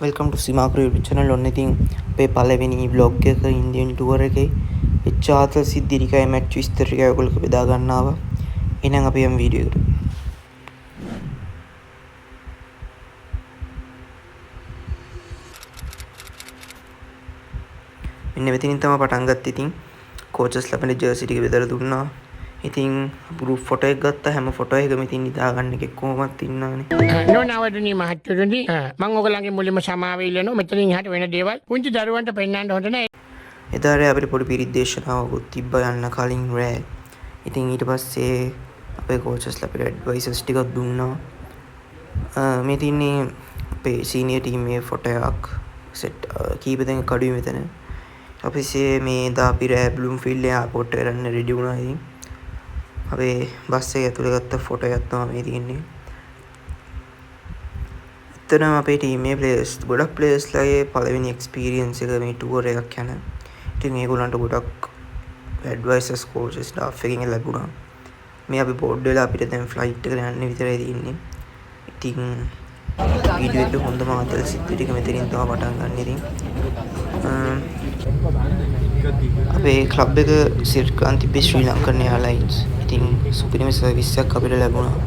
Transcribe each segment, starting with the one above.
Welcome to Simakura YouTube channel. ඔන්න ඉතින් අපේ පළවෙනි ව්ලොග් එක ඉන්දියන් ටුවර් එකේ වෙච්ච ආතල් සිද්ධි ටිකයි මැච් විස්තර ටිකයි ඔයගොල්ලෝ බෙදා ගන්න ආවා. එහෙනම් අපි යමු වීඩියෝ එකට. මෙන්න මෙතනින් තමයි පටන් ගත්තේ. ඉතින් කෝචස් ලබන ජර්සි ටික බෙදලා දුන්නා. ඉතින් ගෲප් ෆොටෝ එක ගත්තා. හැම ෆොටෝ එකම ඉතින් නිදා ගන්න එකෙක් කොහොමත් ඉන්නවනේ. නෝනාවරුනි, මහත්තුරුනි, මං ඔයගොල්ලන්ගේ මුලින්ම සමාව ඉල්ලනවා. මෙතනින් එහාට වෙන දේවල් පුංචි දරුවන්ට පෙන්වන්න හොඳ නෑ. එදා රෑ අපිට පොඩි පිරිත් දේශනාවකුත් තිබ්බා යන්න කලින් රෑ. ඉතින් ඊට පස්සේ අපේ කෝචස්ලා අපිට ඇඩ්වයිසස් ටිකක් දුන්නා. මේ තින්නේ අපේ සීනියර් ටීම් එකේ ෆොටෝ එකක්. සෙට් කීප දෙනෙක් අඩුයි මෙතන. අපි මේ එදා අපි රෑ බ්ලූම්ෆීල්ඩ් එයාපෝට් එකට යන්න රෙඩි වුණා. ඉතින් අපේ බස් එක ඇතුලේ ගත්ත ෆොටෝ එකක් තමයි මේ තියෙන්නේ. ඇත්තටම අපේ ටීම් එකේ ප්ලේයර්ස්, ගොඩක් ප්ලේයර්ස්ලාගේ පළවෙනි එක්ස්පීරියන්ස් එක මේ ටුවර් එකක් යන. ඉතින් ඒගොල්ලන්ට ගොඩක් ඇඩ්වයිසස් කෝචස් ස්ටාෆ් එකකින් ලැබුණා. මේ අපි බෝඩ් වෙලා අපිට දැන් ෆ්ලයිට් එකට යන්න විතරයි තියෙන්නේ. ඉතින් වීඩියෝ එකේ හොඳම ආතල් සිද්ධි ටික මෙතනින් තමයි පටන් ගන්න. ඉතින් අපේ ක්ලබ් එක සිලෙක්ට් කරන් තිබ්බේ ශ්‍රී ලංකන් එයාලයින්ස්. ඉතින් සුපිරිම සර්විස් එකක් අපිට ලැබුණා.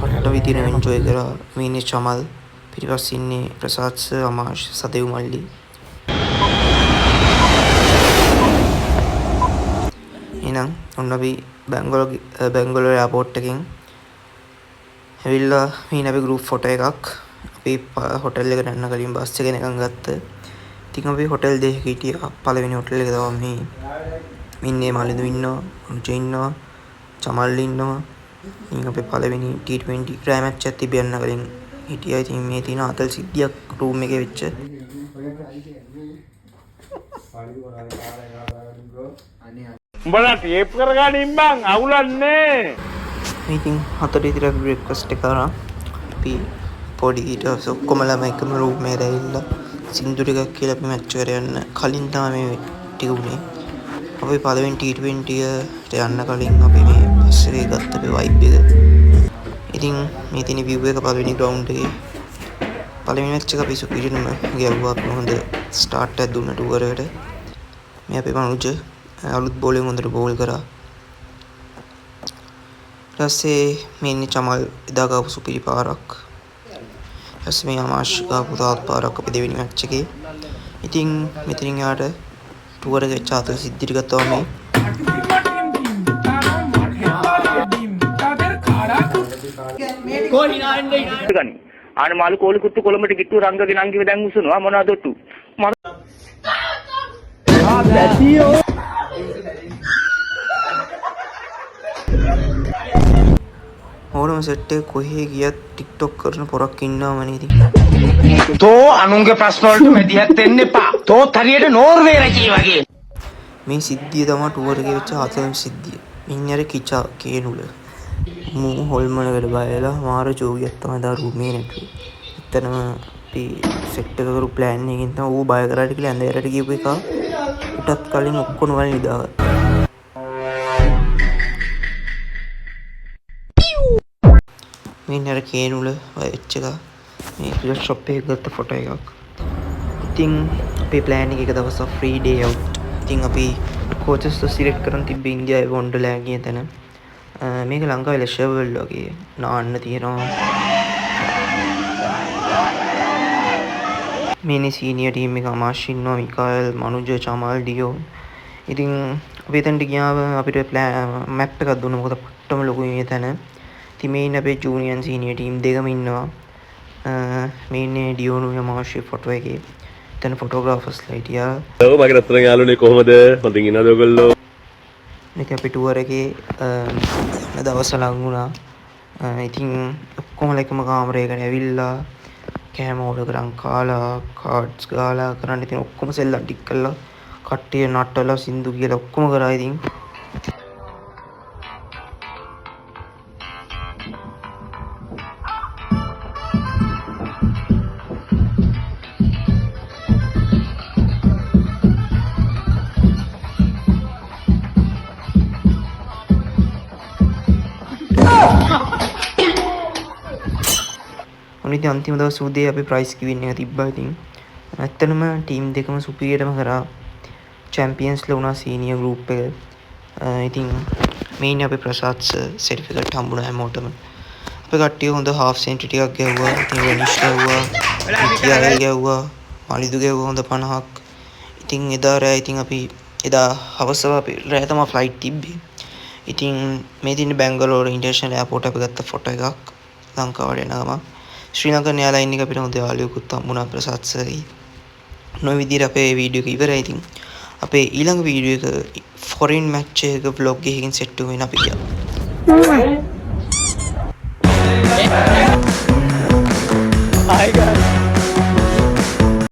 පට්ට විදිහට එන්ජොයි කරා. මේ ඉන්නේ චමල්, පිටිපස්සේ ඉන්නේ ප්‍රසාද් සර්, අමාෂ්, සදෙව් මල්ලි. එහෙනම් ඔන්න අපි බැංගලෝර් බැංගලෝර් එයාපෝට් එකෙන් ඇවිල්ලා මේ අපි ගෲප් ෆොටෝ එකක්. අපි හොටෙල් එකට යන්න කලින් බස් එක එනකන් ගත්ත. ඉතින් අපි හොටෙල් දෙකක හිටියා. පළවෙනි හොටෙල් එක තමයි මේ. ඉන්නේ මලිඳු ඉන්නවා, අනුජ ඉන්නවා, චමල් ඉන්නවා. ඉතින් අපේ පළවෙනි T20 රෑ මැච් එකක් තිබ්බ යන්න කලින් හිටියා. ඉතින් මේ තියෙන ආතල් සිද්ධියක් රූම් එකේ වෙච්ච. උඹලා ටේප් කරගනින් බං, අවුලන්නේ. ඉතින් 4 විතර අපි බ්‍රෙක්ෆාස්ට් එක කරා. අපි පොඩි ඊට පස්සේ ඔක්කොම ළමයි එකම රූම් එකට ඇවිල්ලා සින්දු ටිකක් කියලා අපි මැච් එකට යන්න කලින් තමයි මේ ටික වුණේ. අපි පළවෙනි T20 එකට යන්න කලින් අපි මේ බස් එකේ ගත්ත අපේ වයිබ් එක. ඉතින් මේ තියෙන විව් එක පළවෙනි ග්‍රවුන්ඩ් එකේ. පළවෙනි මැච් එක අපි සුපිරිම ගැව්වා. අපි හොඳ ස්ටාර්ට් එකක් දුන්නා ටුවර් එකට. මේ අපේ මනුජ අලුත් බෝලෙන් හොඳට බෝල් කරා. ඊට පස්සේ මේ ඉන්නේ චමල්, එදා ගාපු සුපිරි පාරක්. ඊට පස්සේ මේ අමාෂ් ගාපු තවත් පාරක් අපේ දෙවෙනි මැච් එකේ. ඉතින් මෙතනින් එහාට ටුවර් එක වෙච්ච ආතල් සිද්ධි ටිකක් තමයි මේ. ගනි. ආන මාළු කෝලි කුට්ටු කොළඹට කිට්ටු රංගගේ නංගිව දැන් උසනවා මොනවද ඔට්ටු. මම ඕනම සෙට් එක කොහේ ගියත් ටික්ටොක් කරන පොරක් ඉන්නවමනේ ඉතින්. තෝ අනුන්ගේ ප්‍රශ්න වලට මැදිහත් වෙන්න එපා. තෝත් හරියට නෝර්වේ රජේ වගේ. මේ සිද්ධිය තමයි ටුවර් එකේ වෙච්ච ආතල්ම සිද්ධිය. මින් අර කිචා කේනුල. මූ හොල්මනකට බය වෙලා මාර ජෝගියක් තමයි දා රූමේ නැටුවේ. ඇත්තටම අපි සෙට් එක කරපු ප්ලෑන් එකකින් තමයි ඌ බය කරාට කියලා ඇඳ යටට ගියපු එක උටත් කලින් ඔක්කොම වල නිදාගත්තා. මින් අර කේනුල බය වෙච්ච එක මේ ක්‍රිකට් ෂොප් එකේ ගත්ත ෆොටෝ එකක්. ඉතින් අපේ ප්ලෑන් එක එක දවසක් ෆ්‍රී ඩේ අවුට්. ඉතින් අපි කෝචස් සිලෙක්ට් කරන් තිබ්බේ ඉන්දියාවේ වොන්ඩර්ලෑන්ඩ් කියන තැන. මේක ලංකාවේ ලෙෂර් වර්ල්ඩ් වගේ නාන්න තියෙනවා. මේනේ සීනියර් ටීම් එක. අමාෂ් ඉන්නවා, මිකායල්, මනුජ, චමල්, ඩියෝන්. ඉතින් අපි එතනට ගියාම අපිට මැප් එකක් දුන්නා, මොකද පට්ටම ලොකුයි මේ තැන. ඉතින් මේ ඉන්න අපේ ජූනියර් සීනියර් ටීම් දෙකම ඉන්නවා. මේ ඉන්නේ ඩියෝනුයි අමාෂ්ගේ ෆොටෝ එකේ. එතන ෆොටෝග්‍රාෆර්ස්ලා හිටියා. ඔව්, මගේ රත්තරන් යාළුවනේ, කොහොමද? හොඳින් ඉන්නවද ඔයගොල්ලෝ? ඉතින් අපි ටුවර් එකේ යන දවස ලඟ වුණා. ඉතින් ඔක්කොම එකම කාමරයකට ඇවිල්ලා කෑම ඕඩර් කරන් කාලා, කාඩ්ස් ගාලා කරන්න, ඉතින් ඔක්කොම සෙල්ලම් ටික කළා. කට්ටිය නටලා සින්දු කියලා ඔක්කොම කරා ඉතින්. ඔන්න ඔන්න ඉතින් අන්තිම දවස් උදේ අපි ප්‍රයිස් ගිවින් එක තිබ්බා. ඉතින් ඇත්තටම ටීම් දෙකම සුපිරියටම කරා. චැම්පියන්ස්ලා වුණා සීනියර් ගෲප් එක. ඉතින් මේ ඉන්නේ අපේ ප්‍රසාද් සර්, සර්ටිෆිකට් හම්බුණා හැමෝටම. අපේ කට්ටිය හොඳ හාෆ් සෙන්චරි ටිකක් ගැහුවා. ඉතින් රනිෂ් ගැහුවා, විද්‍යාලය ගැහුවා, මලිදු ගැහුවා හොඳ 50ක්. ඉතින් එදා රෑ, ඉතින් අපි එදා හවසව අපි රෑ තමයි ෆ්ලයිට් තිබ්බේ. ඉතින් මේ තියෙන්නේ බැංගලෝර් ඉන්ටර්නැෂනල් එයාපෝට් අපි ගත්ත ෆොටෝ එකක් ලංකාවට එන ගමන්. ශ්‍රී ලංකන් එයාලයින් එක අපිට හොඳ යාළුවෙකුත් හම්බුණා ප්‍රසාද් සර්ගේ. ඔන්න ඔය විදිහට අපේ වීඩියෝ එක ඉවරයි. ඉතින් අපේ ඊළඟ වීඩියෝ එක ෆොරින් මැච් එකක ව්ලොග් එකකින් සෙට් වෙන අපි ගියා.